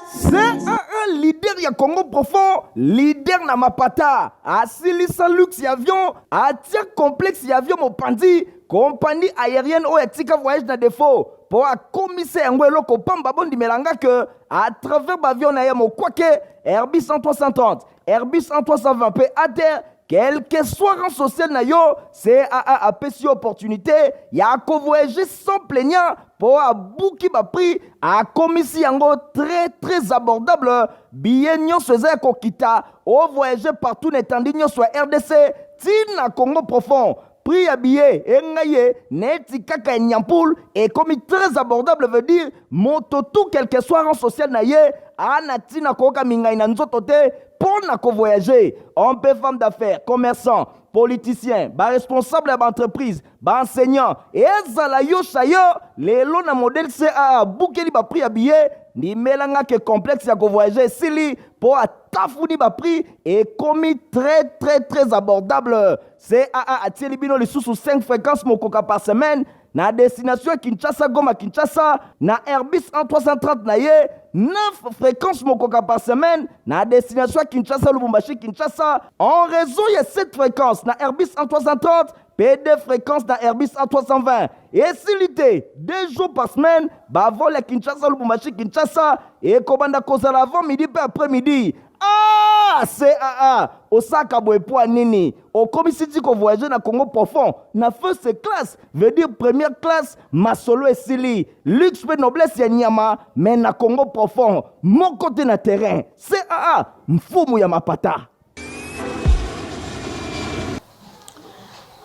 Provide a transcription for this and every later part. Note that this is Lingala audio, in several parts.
CAA leader ya Congo profond, leader na mapata, asilisa luxe ya avion, atia complexe ya avion mopanzi, compagnie aérienne oyo atika voyage na défaut mpo akomisa yango eloko pamba. Bondimela nga ke à travers baavion na ye mokwake Airbus 330, Airbus 320 mpe ATR, quel que soit rang social na yo, CAA apesi yo opportunité ya kovoyager sans plaignant mpo abuki baprix, akomisi yango très très abordable. Billet nyonso eza ya kokita, ovoyage partout na etandi nyonso ya RDC ntina Congo profond. Prix ya billet engai ye neti kaka ya nyampule, ekomi très abordable. Veut dire moto tout, quel que soit rang social na ye, ana ntina koyoka mingai na nzoto te mpo na kovoyage. Homme mpe femme d'affaires, commerçant, politicien, baresponsable ya baentreprise, baenseignant, ezala yo sayo lelo na modèle CAA abukeli baprix ya billet. Ndimelanga ke complexe ya kovoyage esili mpo atafuni baprix, ekomi très très très abordable. CAA atieli bino lisusu 5 fréquences mokoka par semaine na destination ya Kinshasa, Goma, Kinshasa na Airbus 330 na ye, 9 fréquences mokoka par semaine na destination ya Kinshasa, Lubumbashi, Kinshasa, en raison ya 7 fréquences na Airbus 330 mpe 2 fréquences na Airbus A320. Esili te, 2 jours par semaine bavol ya Kinshasa, Lubumbashi, Kinshasa ekobanda kozala avant midi mpe après midi. Ah, CAA osaka boye mpo ya nini okomisi ti kovoyage na Congo profond na first class, veut dire première classe? Masolo esili, luxe mpe noblesse ya nyama, me na Congo profond moko te na terrain. CAA, mfumu ya mapata.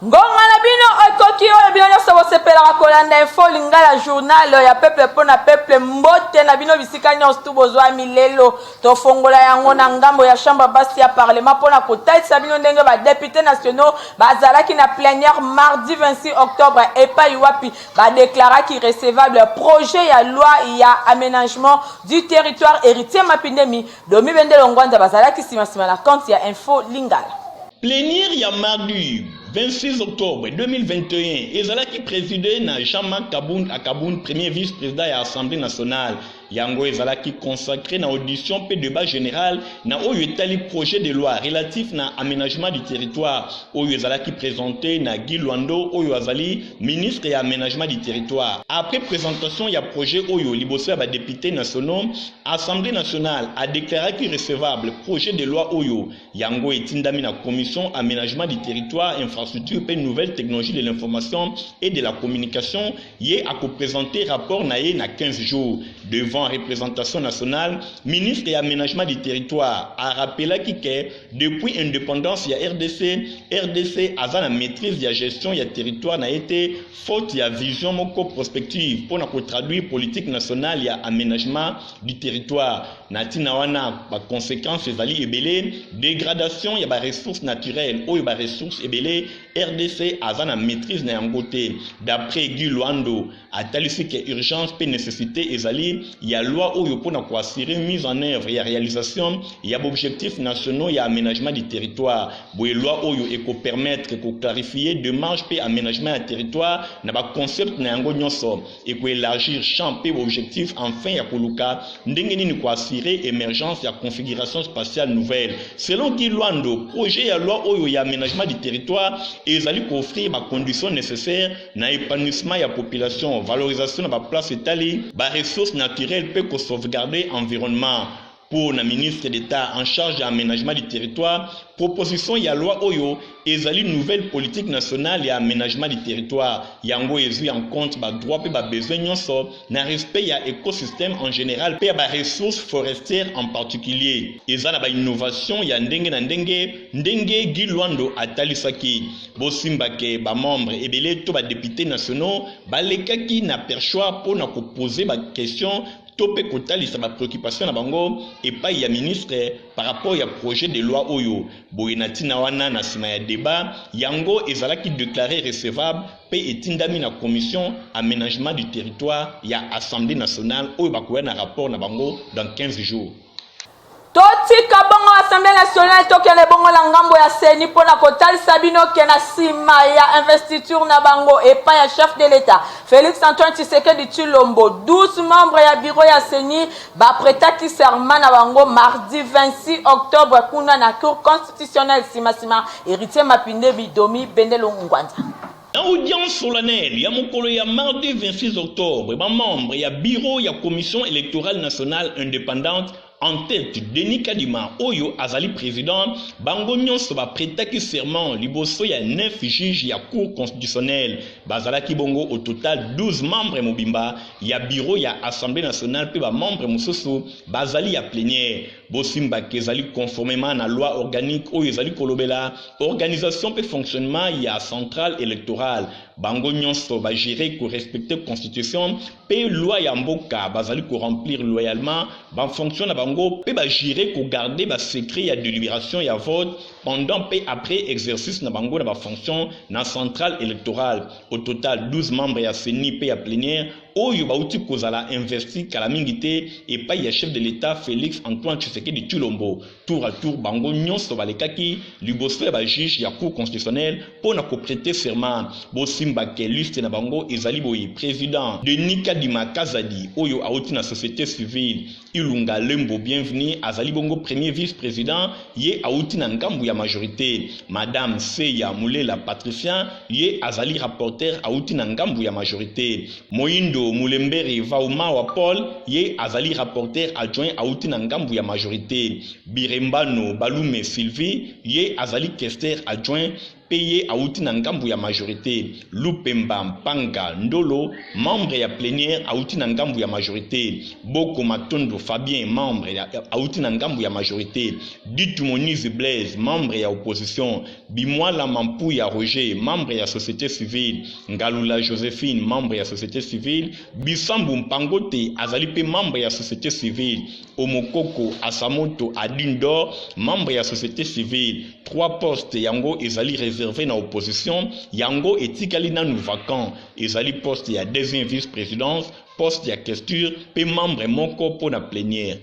Ngonga na bino ekoki oyo bino nyonso bosepelaka kolanda Info Lingala, journal ya peuple mpo na peuple. Mbote na bino bisika nyonso tu bozwami. Lelo tofongola yango na ngambo ya chambre basse ya parlement mpo na kotalisa bino ndenge badepute nationaux bazalaki na plénière mardi 26 octobre, epai wapi badeklaraki recevable projet ya loi ya aménagement du territoire. Héritier Mapindemi, Domi Bendelo Ngwanza bazalaki nsima na compte ya Info Lingala. Plénière ya mardi 26 octobre 2021 ezalaki présidé na Jean-Marc Kabund Akabund, premier vice-président ya Assemblée nationale. Yango ezalaki consacré na audition mpe débat général na oyo etali projet de loi relatif na aménagement du territoire, oyo ezalaki présenté na Guy Loando, oyo azali ministre ya aménagement du territoire. Après présentation ya projet oyo liboso ya badéputés nationaux, Assemblée nationale adéclaraki recevable projet de loi oyo. Yango etindami na commission aménagement du territoire, infrastructure mpe nouvelle technologie de l'information et de la communication. Ye akoprésente rapport na ye na 15 jours. Devant représentation nationale, ministre ya aménagement du territoire arappelaki ke depuis indépendance ya RDC, RDC aza na maîtrise ya gestion ya territoire na ye te, faute ya vision moko prospective mpona kotraduire politique nationale ya aménagement du territoire. Na ntina wana, baconséquence ezali ebele: dégradation ya baressources naturelles, oyo baressources ebele RDC aza na maîtrise na yango te. D'après Guy Loando, atalisi ke urgence mpe nécessité ezali ya loi oyo mpona koassurer mise en œuvre ya réalisation ya baobjectifs nationaux ya aménagement du territoire. Boye loi oyo ekopermettre koclarifier démarche mpe aménagement ya territoire na baconcept na yango nyonso, ekoélargir champ mpe baobjectif, enfin ya koluka ndenge nini koassurer émergence ya configuration spatiale nouvelle. Selon Guy Loando, projet ya loi oyo ya aménagement du territoire ezali koofrir baconditions nécessaires na épanouissement ya population, valorisation na baplace etali baressources naturelles mpe kosauvegarder environnement. Pour na ministre d'État en charge ya aménagement du territoire, proposition ya loi oyo ezali nouvelle politique nationale ya aménagement du territoire. Yango ezwi en compte badroit mpe babesoin nyonso na respect ya écosystème en général mpe ya baressources forestières en particulier. Eza na bainnovation ya ndenge na ndenge, ndenge Guy Loando atalisaki. Bosimbake bamembre ebele to badéputés nationaux balekaki na perchoir mpo na kopose baquestion to mpe kotalisa bapréoccupation na bango epai ya ministre par rapport ya projet de loi oyo. Boye na ntina wana, na nsima ya débat, yango ezalaki déclaré recevable mpe etindami na commission aménagement du territoire ya Assemblée nationale, oyo bakoya na rapport na bango dans 15 jours. Totika bongo Assemblée nationale, tokende bongo na ngambo ya CENI mpo na kotalisa bino ke na nsima ya investiture na bango epai ya chef de l'État Félix Antoine Tshisekedi Tshilombo, 12 membres ya bureau ya CENI baprêtaki serment na bango mardi 26 octobre kuna na Cour constitutionnelle. Nsima Héritier Mapinde Bidomi Bendelo Ngwanza. Na audience solennelle ya mokolo ya mardi 26 octobre, bamembre ya bureau ya Commission électorale nationale indépendante, en tête Denis Kadima oyo azali président, bango nyonso baprêtaki serment liboso ya 9 juges ya Cour constitutionnelle. Bazalaki bongo au total 12 membres mobimba ya bureau ya Assemblée nationale, mpe bamembre mosusu bazali ya plénière. Bosimbaki ezali conformément na loi organique oyo ezali kolobela organisation mpe fonctionnement ya centrale électorale. Bango nyonso bajurer korespecter constitution mpe loi ya mboka, bazali koremplir loyalement bafonction na bango mpe bajurer kogarder basecret ya délibération ya vote pendant mpe après exercice na bango na bafonction na centrale électorale. Au total 12 membres ya CENI mpe ya plénière oyo bauti kozala investi kala mingi te epai ya chef de l'État Félix Antoine Tshisekedi Tshilombo, tour à tour bango nyonso balekaki liboso ya bajuge ya Cour constitutionnelle mpo na koprêter serment. Bosimbake liste na bango ezali boye: président Denis Kadima Kazadi oyo auti na société civile, Ilunga Lembo Bienvenu azali bongo premier vice président, ye auti na ngambu ya majorité, madame Seya Mulela Patricien, ye azali rapporteur, auti na ngambu ya majorité, Moindo Mulembere Vaumawa Paul, ye azali rapporteur adjoint, auti na ngambu ya majorité, Birembano Balume Sylvie, ye azali questeur adjoint mpe ye awuti na ngambu ya majorité, Lupemba Mpanga Ndolo, membre ya plénière, awuti na ngambu ya majorité, Boko Matondo Fabien, membre awuti na ngambu ya majorité, Ditu Monize Blaise, membre ya opposition, Bimwala Mampuya Roger, membre ya société civile, Ngalula Josephine, membre ya société civile, Bisambu Mpangote azali mpe membre ya société civile, Omokoko Asamoto Adindor, membre ya société civile. Trois postes yango ezali réservé na opposition, yango etikali nanu vacant. Ezali poste ya deuxième vice-présidence, poste ya questure mpe membre moko mpo na plénière.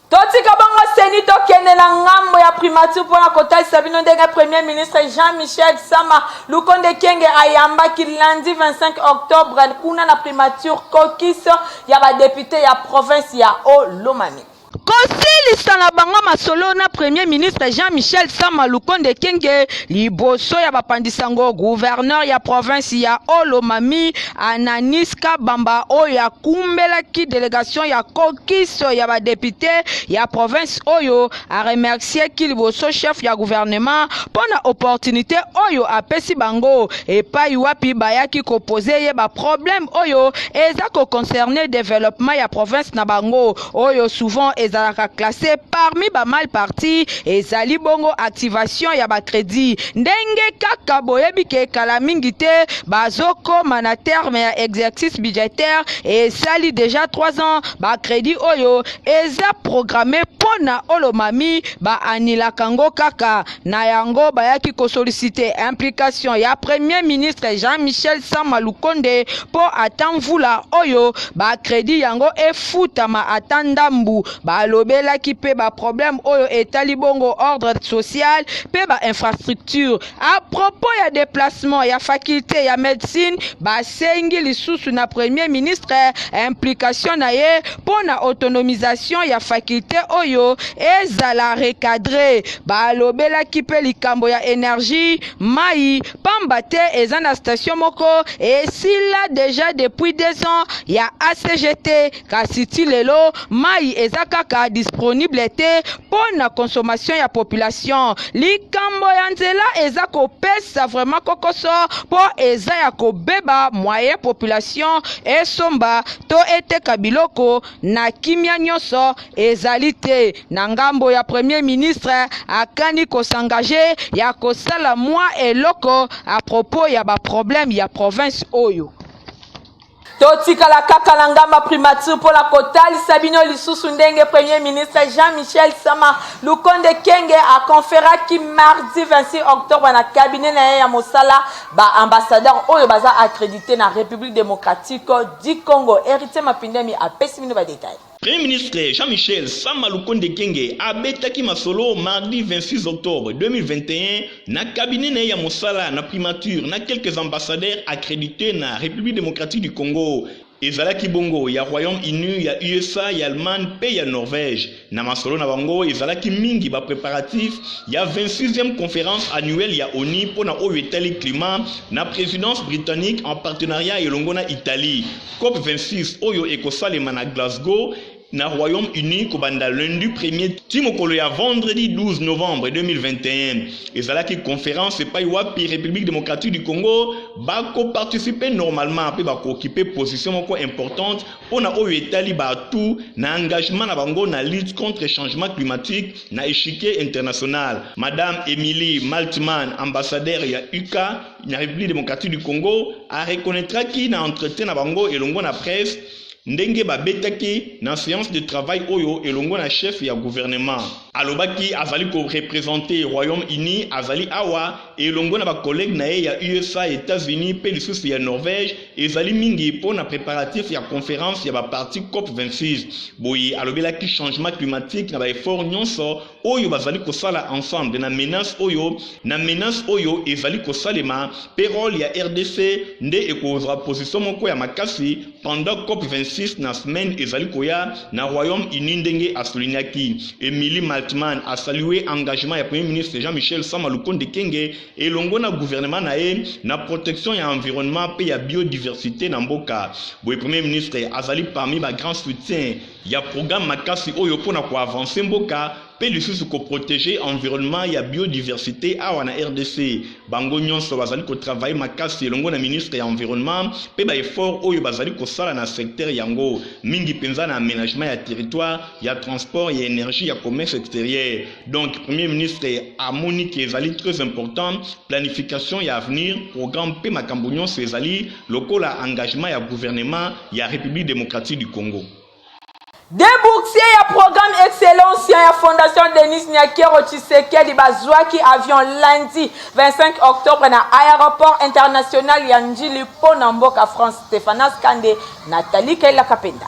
Totika bongo CENI, tokende na ngambo ya primature mpona kotalisa bino ndenge premier ministre Jean-Michel Sama Lukonde Kenge ayambaki lundi 25 octobre kuna na primature caucus ya badéputé ya province ya Haut-Lomami. Kosilisa na bango masolo na premier ministre Jean-Michel Sama Lukonde Kenge liboso ya bapandisango, gouverneur ya province ya Haut-Lomami Ananis Kabamba oyo akumbelaki délégation ya caucus ya badéputé ya province oyo, aremercieki liboso chef ya gouvernement mpo na opportunité oyo apesi bango, epai wapi bayaki koposer ye baproblème oyo eza koconcerner développement ya province na bango, oyo souvent ezalaka classé parmi bamal parti. Ezali bongo activation ya bacrédit. Ndenge kaka boyebi ke kala mingi te bazokóma na terme ya exercice budgétaire, esali déjà 3 ans bacrédit oyo eza programme mpo na Haut-Lomami baanilaka yango kaka. Na yango bayaki kosolliciter implication ya premier ministre Jean-Michel Sama Lukonde mpo ata mvula oyo bacrédit yango efutama ata ndambu. Balobelaki mpe baproblème oyo etali bongo ordre social mpe bainfrastructure. À propos ya déplacement ya faculté ya médecine, basengi lisusu na premier ministre implication na ye mpo na autonomisation ya faculté oyo ezala recadré. Balobelaki mpe likambo ya énergie, mai, pamba te eza na station moko esila déjà depuis 2 ans ya ACGT, kasi ti lelo mai eza kaka disponible te mpo na consommation ya population. Likambo ya nzela eza kopesa vraiment kokoso mpo eza ya kobeba, moyen population esomba to eteka biloko na kimia nyonso ezali te. Na ngambo ya premier ministre, akani kos'engager ya kosala mwa eloko à propos ya baproblème ya province oyo. Totikala kaka na ngamba primature mpona kotalisa bino lisusu ndenge premier ministre Jean-Michel Sama Lukonde Kenge aconféraki mardi 26 octobre na cabinet na ye ya mosala baambassadeur oyo baza accrédité na République démocratique du Congo. Héritier Mapindemi apesi bino badétail. Premier ministre Jean-Michel Sama Lukonde Kyenge abetaki masolo mardi 26 octobre 2021 na cabinet na ye ya mosala na primature na quelques ambassadeurs accredites na République démocratique du Congo. Ezalaki bongo ya Royaume-Uni, ya usa, ya Allemagne mpe ya Norvège. Na masolo na bango ezalaki mingi ba preparatifs ya 26e conference annuelle ya onu mpo na oyo etali climat na presidence britannique en partenariat elongo na Italie. Cop 26 oyo ekosalema na Glasgow, na Royaume-Uni kobanda lundi premier ti mokolo ya vendredi 12 novembre 2021. Ezalaki conference epai wapi Republique democratique du Congo bako participer normalement mpe bako occuper position moko importante mpo na oyo etali ba atouts na engagement na bango na lutte contre changement climatique na echiquier international. Madame Emilie Maltman, ambassadeur ya UK na Republique democratique du Congo, a reconnaitraki na entretien na bango elongo na presse ndenge babetaki na seance de travail oyo elongo na chef ya gouvernement. Alobaki azali ko representer Royaume-Uni, azali awa elongo na ba collègues na ye ya usa, Etats-Unis mpe lisusu ya Norvège, ezali mingi mpo na preparatifs ya conference ya ba parties Cop 26. Boye alobelaki changement climatique na ba efforts nyonso oyo bazali kosala ensemble na menace oyo na menace oyo ezali kosalema mpe role ya rdc nde ekozwa position moko ya makasi pendant Cop 26 na semaine ezali koya na Royaume-Uni ndenge asoulignaki. Emilie Maltman a salué engagement ya Premier ministre Jean-Michel Sama Lukonde Kyenge elongo na gouvernement na ye na protection ya environnement mpe ya biodiversite na mboka. Boye Premier ministre azali parmi ba grands soutiens ya programme makasi oyo mpo na ko avancer mboka mpe lisusu ko proteger environnement ya biodiversite awa na rdc. Bango nyonso bazali ko travailler makasi elongo na ministre ya environnement mpe ba efforts oyo bazali kosala na secteur yango, mingi mpenza na amenagement ya territoire, ya transport, ya energie, ya commerce exterieur. Donc Premier ministre amoni ke ezali très important planification ya avenir, programme mpe makambo nyonso ezali lokola engagement ya gouvernement ya Republique democratique du Congo. Deux boursiers ya programme Excellence ya Fondation Denis Nyakeru Tshisekedi bazwaki avion lundi 25 octobre na aéroport international ya Ndjili mpo na mboka France. Stephanas Kande, Nathalie Kaila Kapenda.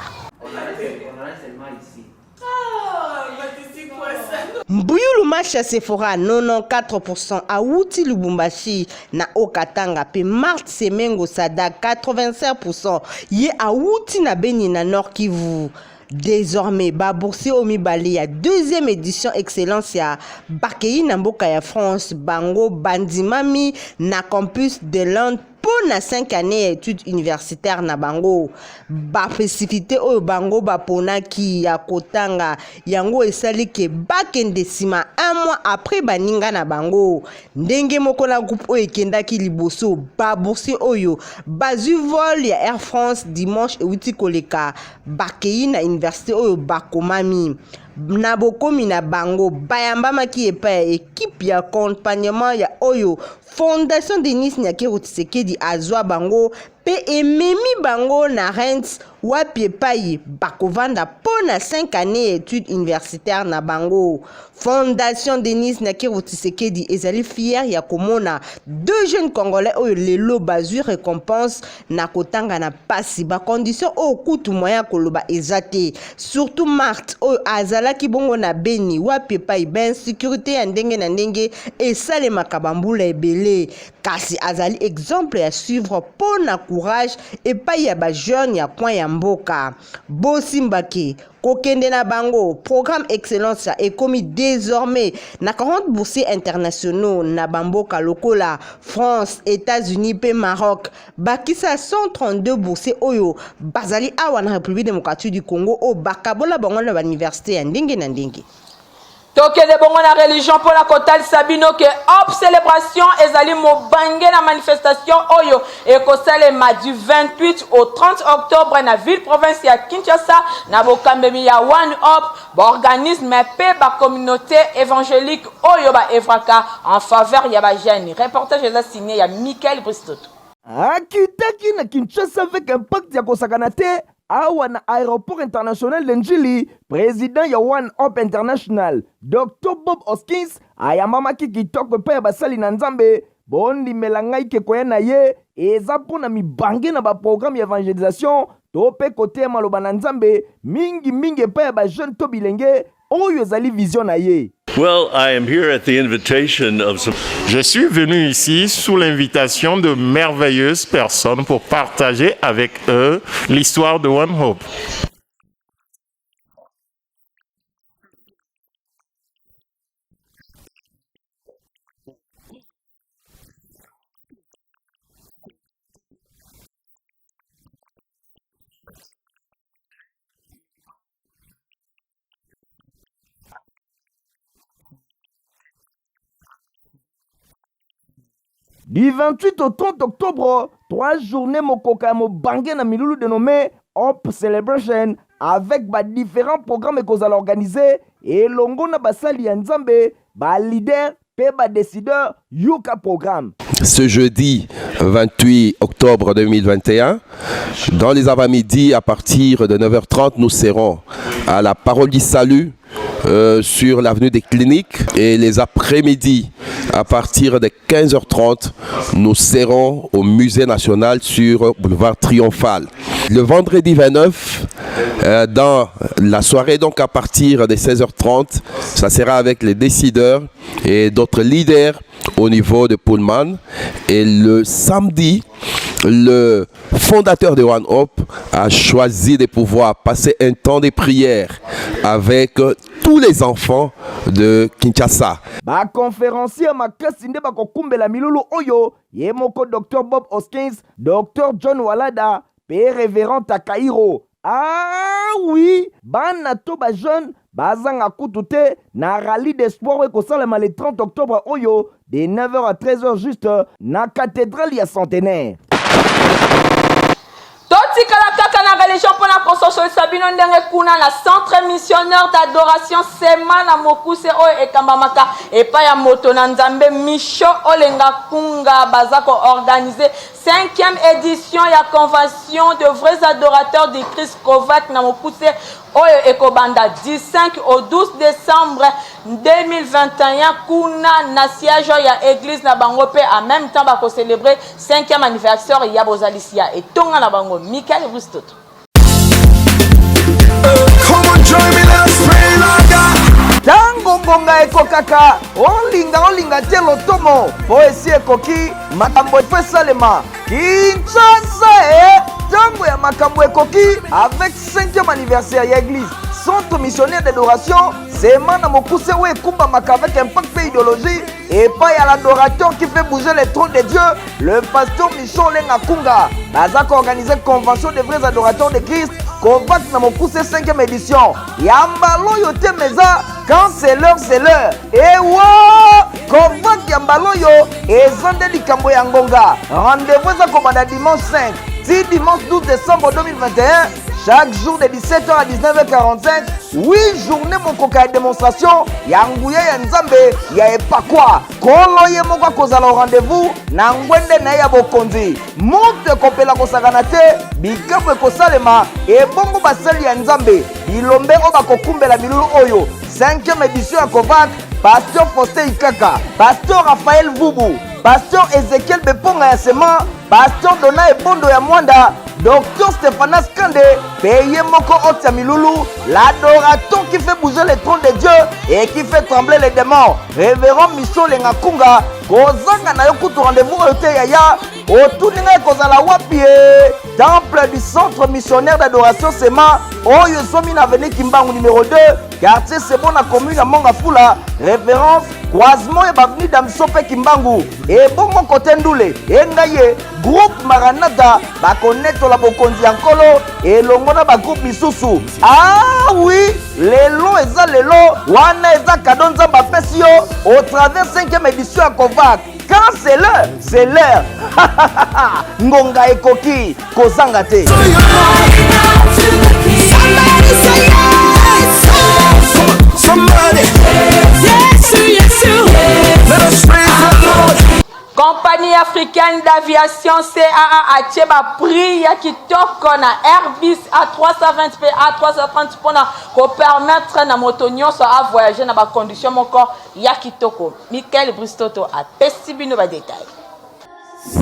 Mbuyulu Masha Sephora 94% awuti Lubumbashi na Haut-Katanga pe Marthe Semengo Sada 85% ye awuti na Beni na Nord Kivu. Désormais ba boursier oyo mibale ya deuxième édition excellence ya bakei na mboka ya France, bango bandimami na campus de Londres mpo na 5 années ya études universitaires na bango. Ba spécificité oyo bango baponaki ya kotanga yango esali ke bakende nsima un mois après baninga na bango. Ndenge moko na groupe oyo ekendaki liboso, ba boursier oyo bazwi vol ya Air France dimanche ewuti koleka bakei na université oyo bakomami. Na bokomi na bango bayambamaki epai ya ekipe ya accompagnement ya oyo Fondation Denis Nyakeru Tshisekedi azwa bango mpe ememi bango na Rennes wapi epai bakovanda mpo na 5 années ya études universitaires na bango. Fondation Denis Nyakeru Tshisekedi ezali fière ya komona deux jeunes congolais oyo lelo bazwi récompense na kotanga na pasi, ba conditions oyo kutu moyen ya koloba eza te, surtout Marthe oyo azalaki bongo na Beni wapi epai ba insécurité ya ndenge na ndenge esalemaka bambula ebele, kasi azali exemple ya suivre mpo na courage epai ya ba jeunes ya coin ya mboka. Bosimbake kokende na bango programme excellence ekomi désormais na 40 boursiers internationaux na bamboka lokola France, États-Unis mpe Maroc, bakisa 132 boursiers oyo bazali awa na République démocratique du Congo oyo bakabola bango na bauniversité ya ndenge na ndenge. Tokende bongo na religion mpona kotalisa bino ke Hope Celebration ezali mobange na manifestation oyo ekosalema du 28 au 30 octobre na ville province ya Kinshasa na bokambemi ya One Hope, baorganisme mpe bacommunauté évangélique oyo baevraka en faveur ya bajeune. Reportage eza signé ya Michael Bristoto. Akitaki na Kinshasa avec impact ya kosakana te awa na aéroport international de Ndjili. Président ya One Hope International, Dr Bob Hoskins, ayambamaki kitoko epai ya basali na Nzambe. Bondimela ngai ke koya na ye eza mpo na mibange na baprogramme ya évangélisation. to mpe koteya maloba na Nzambe, mingi mingi epai ya ba jeunes to bilenge, oyo ezali vision na ye. Well, I am here at the invitation of some. Je suis venu ici sous l'invitation de merveilleuses personnes pour partager avec eux l'histoire de One Hope. Du 28 au 30 octobre, trois journées mokoka ya mobange na milulu dénommé Hope Celebration avec ba différents programmes ekozala organisé elongo na basali ya Nzambe, ba leaders pe ba décideurs yoka programme. Ce jeudi 28 octobre 2021, dans les avant-midi, à partir de 9h30, nous serons à la Parole du Salut sur l'avenue des Cliniques. Et les après-midi, à partir de 15h30, nous serons au Musée national sur boulevard Triomphal. Le vendredi 29, dans la soirée, donc à partir de 16h30, ça sera avec les décideurs et d'autres leaders au niveau de Pullman. Et le samedi, le fondateur de One Hope a choisi de pouvoir passer un temps de prière avec tous les enfants de Kinshasa. Ba conférencier makasi nde bakokumbela milulu oyo, ye moko Dr Bob Hoskins, Dr John Walada pe Révérend Takahiro. Ah oui, bana to ba jeune bazanga kutu te na rallye d'espoir oyo ekosalema le 30 octobre oyo de 9h à 13h juste na cathédrale ya Centenaire. Totikala kaka na religion mpona kososolisa bino ndenge kuna na centre missionnaire d'adoration sema na mokuse oyo ekambamaka epai ya moto na Nzambe Micho Olenga Kunga baza koorganize 5e édition ya convention de vrais adorateurs du Christ COVAC na mokuse oyo ekobanda du 5 au 12 décembre 2021 kuna na siège ya église na bango mpe en même temps bakocélébrer 5e anniversaire ya bozalisi ya etonga na bango. Michael Rustoto. Ntango ngonga ekokaka, olinga olinga te lotomo mpo esi ekoki, makambo efo esalema. Kinshasa e ntango ya makambo ekoki avec 5e anniversaire ya église centre missionnaire d'adoration sema na mokuse oyo ekumbamaka avec impact mpe idéologie epai ya l'adorateur qui fait bouger le trône de Dieu, le pasteur Michon Olenga Kunga. Baza koorganiser convention des vrais adorateurs de Christ COVAC na mokuse 5e édition ya mbala oyo te meza quand c'est l'heure, c'est l'heure. Ewa COVAC ya mbala oyo eza nde likambo ya ngonga. Rendez-vous eza kobanda dimanche 5 ti dimanche 12 décembre 2021, chaque jour de 17h à 19h45. 8 journée mokoka ya démonstration ya nguya ya Nzambe ya epakwa. Nkolo ye moko akozala au rendez-vous na ngwende na ye ya bokonzi. Moto ekopela kosakana te, bikambo ekosalema. Ebongo basali ya Nzambe bilombe oyo bakokumbela milulu oyo 5e édition ya COVAC: pasteur Faustin Ikaka, pasteur Raphaël Vubu, pasteur Ezekiel Beponga ya Sema, pasteur Dona Ebondo ya Mwanda, Dr Stéphanas Kande mpe ye moko otia milulu, l'adorateur qui fait bouger le trône de Dieu et qui fait trembler les démons, révérend Micho Lenga Kunga. Kozanga na yo kutu rendez-vous oyo te yaya. Otuni ngai kozala wapi? E temple du centre missionnaire d'adoration Sema oyo ezwami na avenue Kimbangu numéro 2, quartier Sebo, na commune ya Mont-Ngafula, référence croisement ya baavenue Damso mpe Kimbangu. Ebongo kote ndule engai ye groupe Maranata bakonetola bokonzi ya Nkolo elongo na bagroupe misusu. Ah oui, lelo eza lelo wana, eza kado Nzambe apesi yo au travers 5e édition ya COVAC. Quand c'est l'heure, c'est l'heure, ngonga ekoki, kozanga te. Somebody, yes, yes, let us praise the Lord. Compagnie africaine d'aviation CAA atie baprix ya kitoko na Airbus A320 mpe A330 mpona kopermettre na moto nyonso avoyage na bacondition moko ya kitoko. Michael Bristoto apesi bino badetail.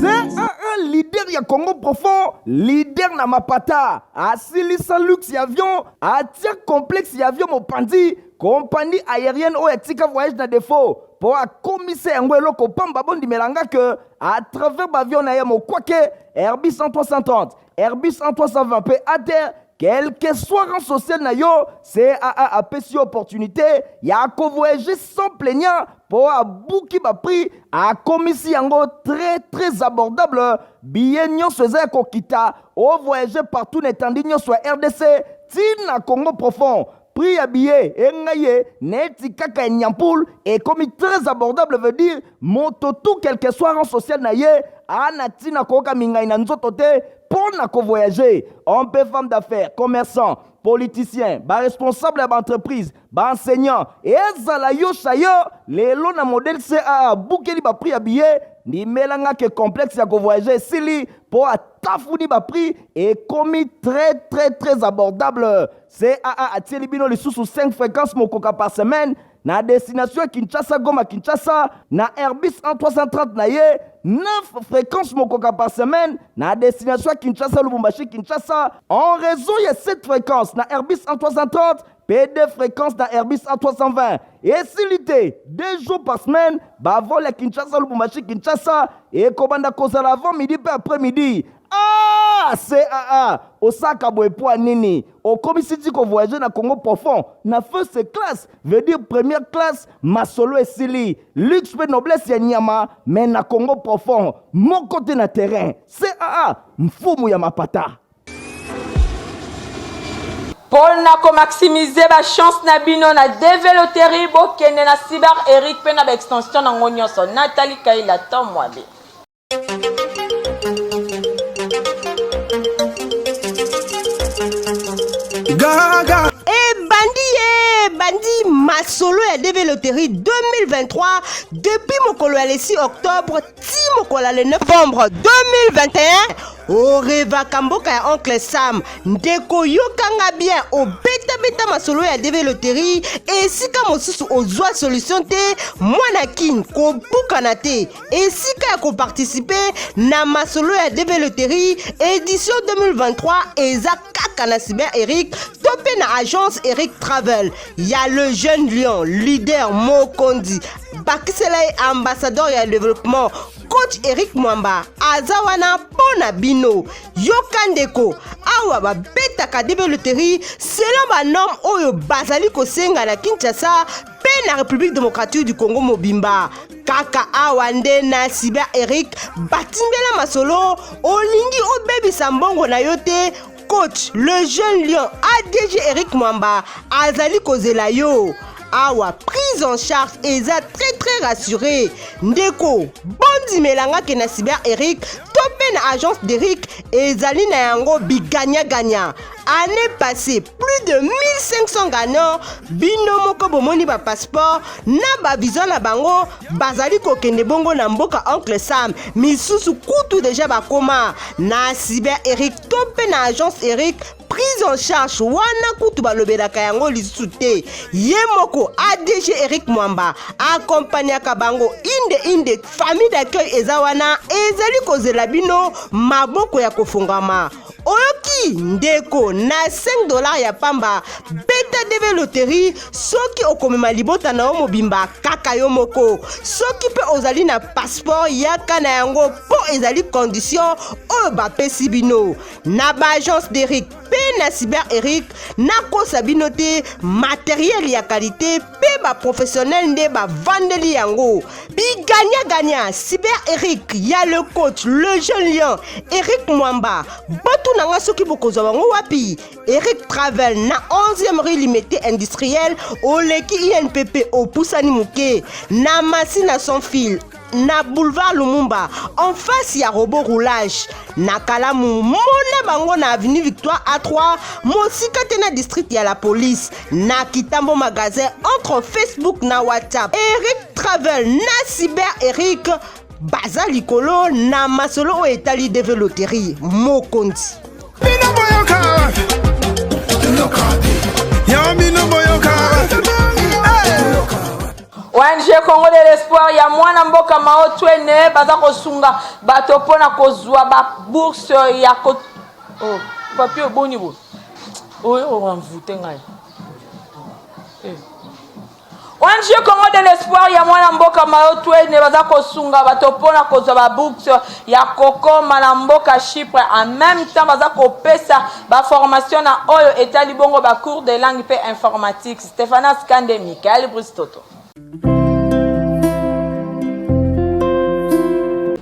CAA. Leader ya Congo profond, leader na mapata, asilisa luxe ya avion, atia complexe ya avion mopanzi, compagnie aérienne oyo atika voyage na défaut mpo akomisa yango eloko pamba. Bondimela nga ke à travers baavion na ye mokwake Airbus 330, Airbus 320 mpe ATR, quel que soit rang social na yo, CAA apesi yo opportunité ya kovoyager sans plaignant mpo abuki baprix, akomisi yango très très abordable. Billet nyonso eza ya kokita, ovoyage partout na etandi nyonso ya RDC ntina Congo profond. Prix ya billet engai ye neti kaka ya nyampule, ekomi très abordable, veut dire moto tout, quel que soit rang social na ye, ana ntina koyoka mingai na nzoto te mpo na kovoyage. Homme mpe femme d'affaires, commerçant, politicien, baresponsable ya baentreprise, baenseignant, ezala yo chayo lelo na modèle CAA abukeli baprix ya billet, ndimelanga ke complexe ya kovoyage esili mpo atafuni baprix, ekomi très très très abordable. CAA atieli bino lisusu 5 fréquences mokoka par semaine na destination ya Kinshasa, Goma, Kinshasa na Airbus 330 na ye, 9 fréquences mokoka par semaine na destination ya Kinshasa, Lubumbashi, Kinshasa en raison ya 7 fréquences na Airbus 330 mpe 2 fréquences na Airbus A320. Esili te, 2 jours par semaine bavol ya Kinshasa, Lubumbashi, Kinshasa ekobanda kozala avant midi mpe après midi. Ah, CAA osaka boye po nini? Okomisi ti kovoyage na Congo profond na first class, veut dire première classe. Masolo esili, luxe mpe noblesse ya nyama, mais na Congo profond moko te na terrain. CAA, mfumu ya mapata. Mpo na komaximize bachance na bino na DV Loterie, bokende na Cyber Eric mpe na baextension nango nyonso. Natali Kaila to Mwabe. Gaga. Ebandi ye, ebandi masolo ya DV Loterie 2023 depuis mokolo ya le 6 octobre ti mokolo ya le 9 novembre 2021. Orevaka mboka ya oncle Sam. Ndeko, yokanga bien, obetabeta masolo ya DV Loterie esika mosusu, ozwa solution te. Mwana Kin, kobukana te. Esika ya koparticipe na masolo ya DV Loterie édition 2023 eza kaka na Cyber Eric to mpe na agence Eric Travel ya le jeune lion leader mokonzi, bakisela ye ambassadeur ya développement, coach Eric Mwamba aza wana mpo na bino. Yoka ndeko, awa babetaka DV Loterie selon banorme oyo bazali kosenga na Kinshasa mpe na République démocratique du Congo mobimba. Kaka awa nde na Cyber Eric batimbela masolo. Olingi obebisa mbongo na yo te, coach le jeune lion ADG Eric Mwamba azali kozela yo awa. Prise en charge eza très très rassuré. Ndeko, bondimelanga ke na Cyber Eric to mpe na agence d'Eric ezali na yango biganyaganya. Année passée, plus de 1500 gagnants. Bino moko bomoni bapasseport na bavisa na bango, bazali kokende bongo na mboka oncle Sam. Misusu kutu deja bakoma na Cyber Eric to mpe na agence Eric. Prise en charge wana kutu balobelaka yango lisusu te. Ye moko ADG Eric Mwamba akompaniaka bango inde inde. Famille d'accueil eza wana, ezali kozela bino maboko ya kofungwama. Oyoki ndeko, na 5 $ ya pamba beta DV Loterie. Soki okomema libota na yo mobimba, kaka yo moko, soki mpe ozali na passeport, yaka na yango mpo ezali condition oyo bapesi bino na baagence d'Eric mpe na Cyber Eric. Nakosa bino te, matériel ya qualité mpe baprofessionnel nde bavandeli yango. Biganyaganya, Cyber Eric ya le coach le jeune lion Eric Mwamba. Botuna nga soki bokozwa bango wapi: Eric Travel na 11e rue Limete Industriel, oleki INPP, opusani moke na masina sans fil, na boulevard Lumumba, en face ya robot roulage. Na Kalamu, mona bango na avenue Victoire A3, mosika te na district ya la police, na Kitambo magasin, entre Facebook na WhatsApp. Eric Travel na Cyber Eric baza likolo na masolo oyo etali DV Loterie mokonzi. Bino boyoka, yo bino boyoka. ONG Congo de l'espoir ya mwana mboka Mao Twene baza kosunga bato mpo na kozwa ba bourse ya ko oh, papier boni bo oyo oenvoute ngai eh. ONG Congo de l'espoir ya mwana mboka Mayo Twene baza kosunga bato mpo na kozwa ba bourse ya kokoma na mboka Chypre. En même temps baza kopesa ba formation na oyo etali bongo ba cours de langue mpe informatique. Stephanas Kande, Michael Bristoto.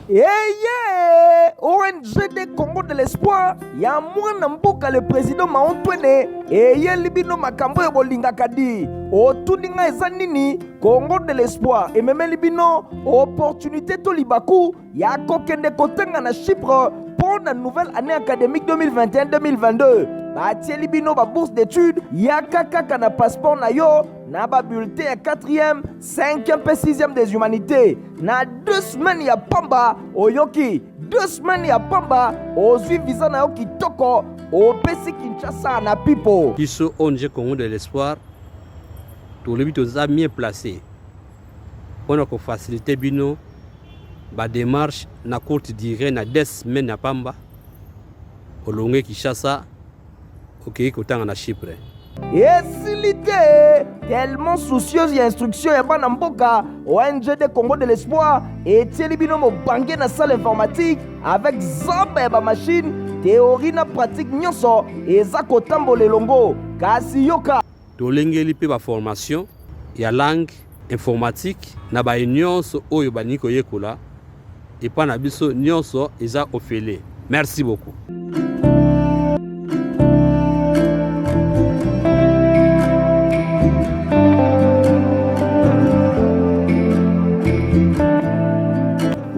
Eye ONG de Congo de l'espoir ya mwana mboka le président Maontwene eyeli bino makambo oyo bolingaka di otuni ngai eza nini Congo de l'espoir ememeli bino opportunité to libaku ya kokende kotanga na Chypre mpo na nouvelle année académique 2021-2022. Batieli bino ba bourse d'études, yaka kaka na passeport na yo na ba bulletin ya 4e, 5e mpe 6e des humanités. Na 2 semaines ya pamba, oyoki 2 semaines ya pamba, ozwi visa na yo kitoko, opesi Kinshasa na pipo. Biso ONG Congo de l'Espoir tolobi toza mieux placé pona ko faciliter bino ba demarche na courte durée na deux semaines ya pamba olongue Kinshasa okei kotanga na Chypre. Esili te tellement soucieuse ya instruction ya bana mboka, ONG de Congo de l'Espoir etieli bino mobange na salle informatique avec zamba ya ba machine, théorie na pratique nyonso eza kotambola elongo. Kasi yoka. Tolengeli mpe ba formation ya langue, informatique na baye nionso oyo balingi koyekola epa na biso nionso eza ofele. Merci beaucoup.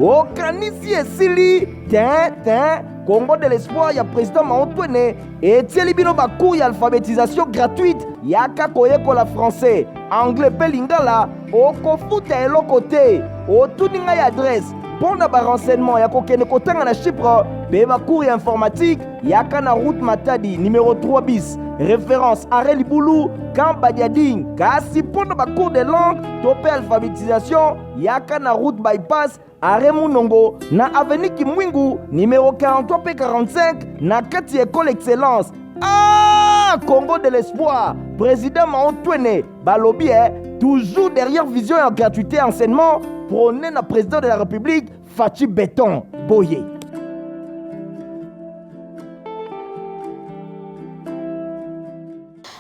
Okanisi esili te te Congo de l'espoir ya président Mao Twene etieli bino ba cours ya alphabetisation gratuite. Yaka koyekola français, anglais mpe lingala, okofuta eloko te. Otuni ngai adresse mpo na ba renseignement ya kokende kotanga na Chypre mpe ba cours ya informatique, yaka na route Matadi numero 3 bis, référence arrêt Libulu, camp Badiading. Kasi mpo na ba cours de langue to mpe alphabetisation, yaka na route bypass Arrêt Munongo na avenue Kimwingu numero 43 pe 45 na kati ya Ecole Excellence. Ah, Congo de l'espoir, président Mao Twene balobi eh, toujours derrière vision ya gratuité enseignement prôné na président de la République Fatshi Béton Boye.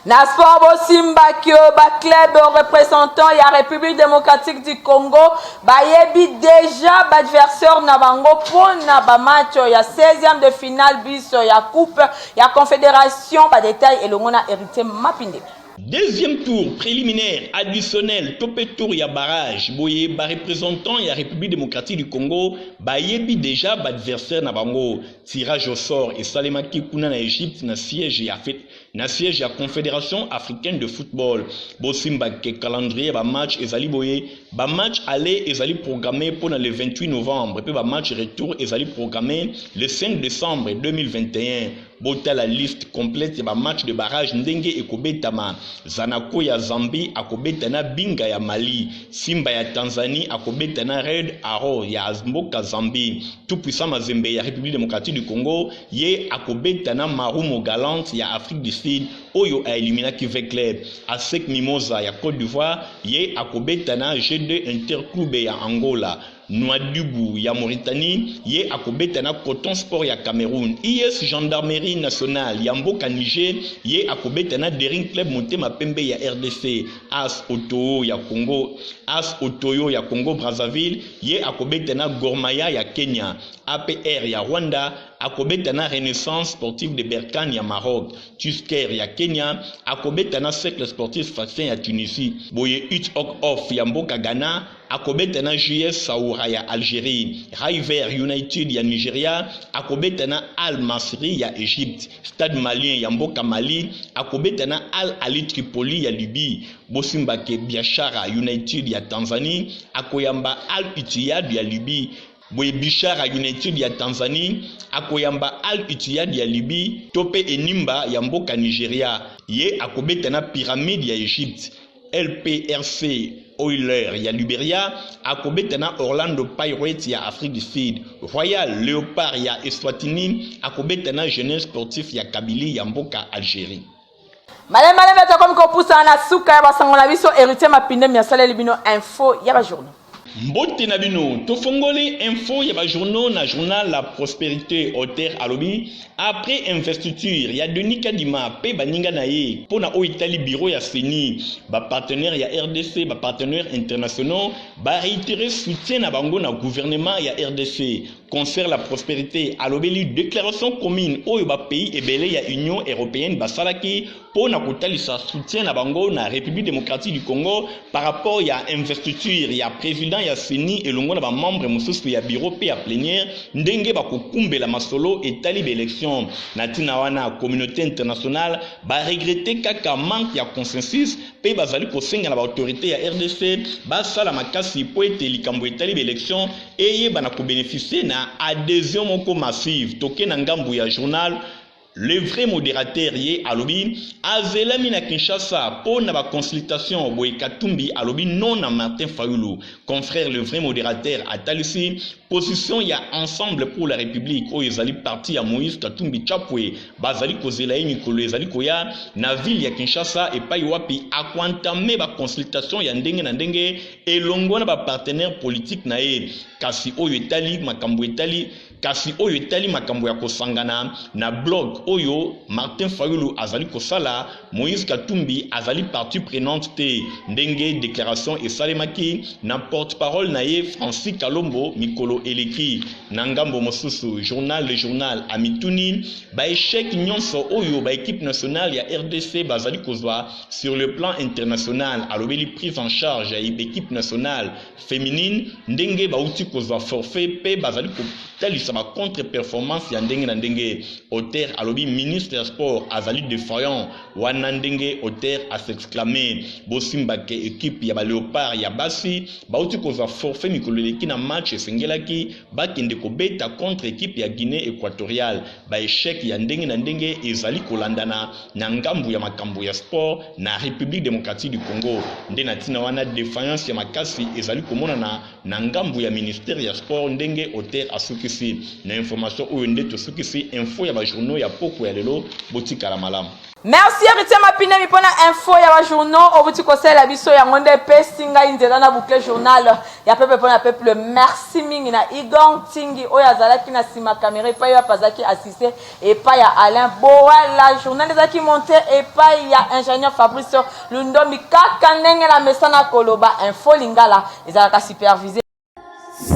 Na sport bosimbaki oyo ba club représentant ya République démocratique du Congo bayebi déjà ba adversaire na bango mpona ba match ya 16e de finale bis ya coupe ya confédération. Ba détail elongo na Héritier Mapinde. Deuxième tour préliminaire additionnel to mpe tour ya barrage boye ba représentants ya République démocratique du Congo bayebi déjà ba adversaire na bango. Tirage au sort esalemaki kuna na Egypte na siège ya Na siège ya Confederation africaine de football. Bosimba ke calendrier ya ba match ezali boye, ba match aller ezali programme mpo na le 28 novembre mpe ba match retour ezali programme le 5 decembre 2021. Botala liste complète ya ba match de barrage ndenge ekobetama. Zanaco ya Zambie akobeta na Binga ya Mali, Simba ya Tanzanie akobeta na Red Arrow ya mboka Zambie, Tout Puissant Mazembe ya Republique democratique du Congo Ye akobeta na Marumo Gallants ya Afrique du Sud oyo a eliminaki V-Club. ASEC Mimosa ya Cote d'Ivoire, ye akobeta na G2 Interclube ya Angola. Nouadhibou ya Mauritanie, ye akobeta na Coton Sport ya Cameroun. IS Gendarmerie Nationale ya mboka Niger, ye akobeta na Daring Club Motema Pembe ya rdc. AS Otoho ya Congo, AS Otoyo ya Congo Brazzaville, ye akobeta na Gor Mahia ya Kenya. APR ya Rwanda akobeta na Renaissance Sportive de Berkane ya Maroc, Tusker ya Kenya akobeta na Cercle Sportif Sfaxien ya Tunisie, boye Ut Ok Off ya mboka Ghana akobeta na JS Saoura ya Algerie, River United ya Nigeria akobeta na Al Masry ya Egypte, Stade Malien ya mboka Mali akobeta na Al Ahly Tripoli ya Libye, bosimba ke Biashara United ya Tanzanie akoyamba Al Ittihad ya Libye. Boye Bichara United ya Tanzanie akoyamba Al Ittihad ya Libye to pe Enyimba ya mboka Nigeria. Ye akobeta na Pyramids ya Egypte. LPRC Oilers ya Liberia akobeta na Orlando Pirates ya Afrique du Sud. Royal Leopard ya Eswatini akobeta na Jeunesse Sportif ya Kabylie ya mboka Algerie. Maleme maleme tokomi kopusana na suka ya basango na biso. Héritier Mapindemi asaleli bino info ya bajournaux. Mbote na bino, tofongoli info ya bajournaux na journal La Prospérité. Auteur alobi après investiture ya Denis Kadima mpe baninga na ye mpo na oyo etali bureau ya CENI, bapartenaire ya RDC, bapartenaire internationaux baréitérer soutien na bango na gouvernement ya RDC. Concert La Prospérité alobeli déclaration commune oyo bapays ebele ya Union européenne basalaki mpo na kotalisa soutien na bango na République démocratique du Congo par rapport ya investiture ya président ya CENI elongo na bamembre mosusu ya bureau mpe ya plénière, ndenge bakokumbela masolo etali baélection. Na ntina wana, communauté internationale baregretter kaka manque ya consensus mpe bazali kosenga na baautorité ya RDC basala makasi mpo ete likambo etali baélection eyeba na kobénéficier na adhésion moko massive. Toke na ngambu ya journal Le Vrai Modérateur. Ye alobi azelami na Kinshasa mpo na baconsultation. Boye Katumbi alobi non na Martin Fayulu. Confrère Le Vrai Modérateur atalisi position ya Ensemble pour la République, oyo ezali parti ya Moïse Katumbi Chapwe. Bazali kozela ye mikolo ezali koya na ville ya Kinshasa, epai wapi akoentamer baconsultation ya ndenge na ndenge elongo na bapartenaire politique na ye. Kasi oyo etali makambo ya kosangana na bloc oyo Martin Fayulu azali kosala, Moïse Katumbi azali partie prenante te, ndenge déclaration esalemaki na porte-parole na ye Francis Kalombo mikolo eleki. Na ngambo mosusu, journal Le Journal amituni baéchec nyonso oyo baéquipe nationale ya RDC bazali kozwa sur le plan international. Alobeli prise en charge ya équipe nationale féminine, ndenge bauti kozwa forfait mpe bazali kotalisa bacontre performance ya ndenge na ndenge. Auteur alobi ministre ya sport azali défaillant wana, ndenge auteur as'exclamer. Bosimbake équipe ya baléopard ya basi bauti kozwa forfait mikolo eleki na match esengelaki bakende kobeta contre équipe ya Guinée équatoriale. Baéchec ya ndenge na ndenge ezali kolandana na ngambu ya makambo ya sport na République démocratique du Congo. Nde na ntina wana, défaillance ya makasi ezali komonana na ngambu ya ministère ya sport, ndenge auteur asukisi na information oyo. Nde tosukisi info ya bajournaux ya poko ya lelo. Botikala malamu. Merci Héritier Mapinemi mpona info ya bajournaux obuti kosalela biso. Yango nde epesi ngai nzela na boucle journal ya peuple mpona peuple. Merci mingi na Igor Ntingi oyo azalaki na nsima caméra, epai oyo azalaki assisté epai ya Alain Boala. Journal ezalaki monté epai ya ingénieur Fabrice Lundombi. Kaka ndenge na mesana koloba, info lingala ezalaka supervisé.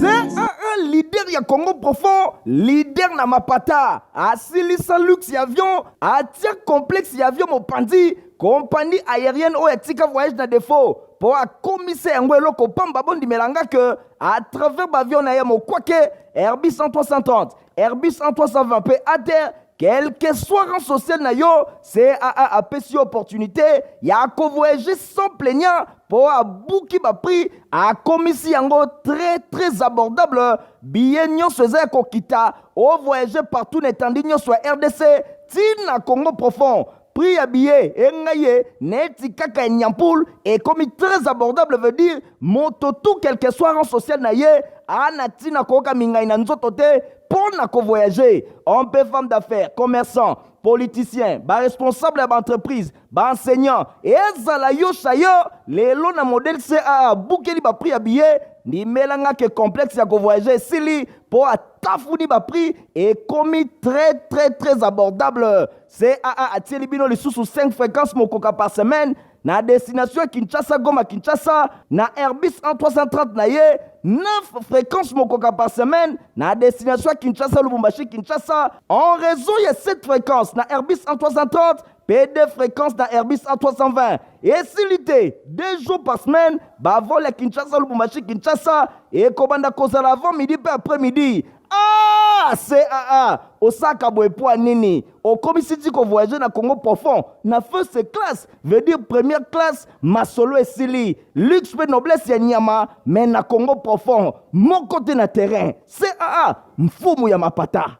CAA, leader ya Congo profond, leader na mapata, asilisa luxe ya avion, atia complexe ya avion mopanzi, compagnie aérienne oyo atika voyage na défaut mpo akomisa yango eloko pamba. Bondimelanga ke à travers baavion na ye mokwake Airbus 330, Airbus 320 mpe ATR, quel que soit rang social na yo, CAA apesi yo opportunité ya kovoyager sans plaignant mpo abuki baprix, akomisi yango très très abordable. Billet nyonso eza ya kokita, ovoyage partout na etandi nyonso ya RDC ntina Congo profond. Prix ya billet engai ye neti kaka ya nyampule, ekomi très abordable. Veut dire moto tout, quel que soit rang social na ye, ana ntina koyoka mingai na nzoto te mpo na kovoyage. Homme mpe femme d'affaires, commerçant, politicien, baresponsable ya baentreprise, baenseignant, ezala yo yo lelo na modèle CAA abukeli baprix ya billet. Ndimelanga ke complexe ya kovoyage esili mpo atafuni baprix, ekomi très très très abordable. CAA atieli bino lisusu 5 fréquence mokoka par semaine na destination ya Kinshasa, Goma, Kinshasa na Airbus 1330 na ye, 9 fréquences mokoka par semaine na destination ya Kinshasa, Lubumbashi, Kinshasa, en raison ya 7 fréquences na Airbus 1330 mpe 2 fréquences na Airbus A320. Esili te, 2 jours par semaine bavol ya Kinshasa, Lubumbashi, Kinshasa ekobanda kozala avant midi mpe après midi. Ah, CAA osaka boye po nini? Okomisi ti kovoyage na Congo profond na first class, veut dire première classe. Masolo esili, luxe mpe noblesse ya nyama, mais na Congo profond moko te na terrain. CAA, mfumu ya mapata.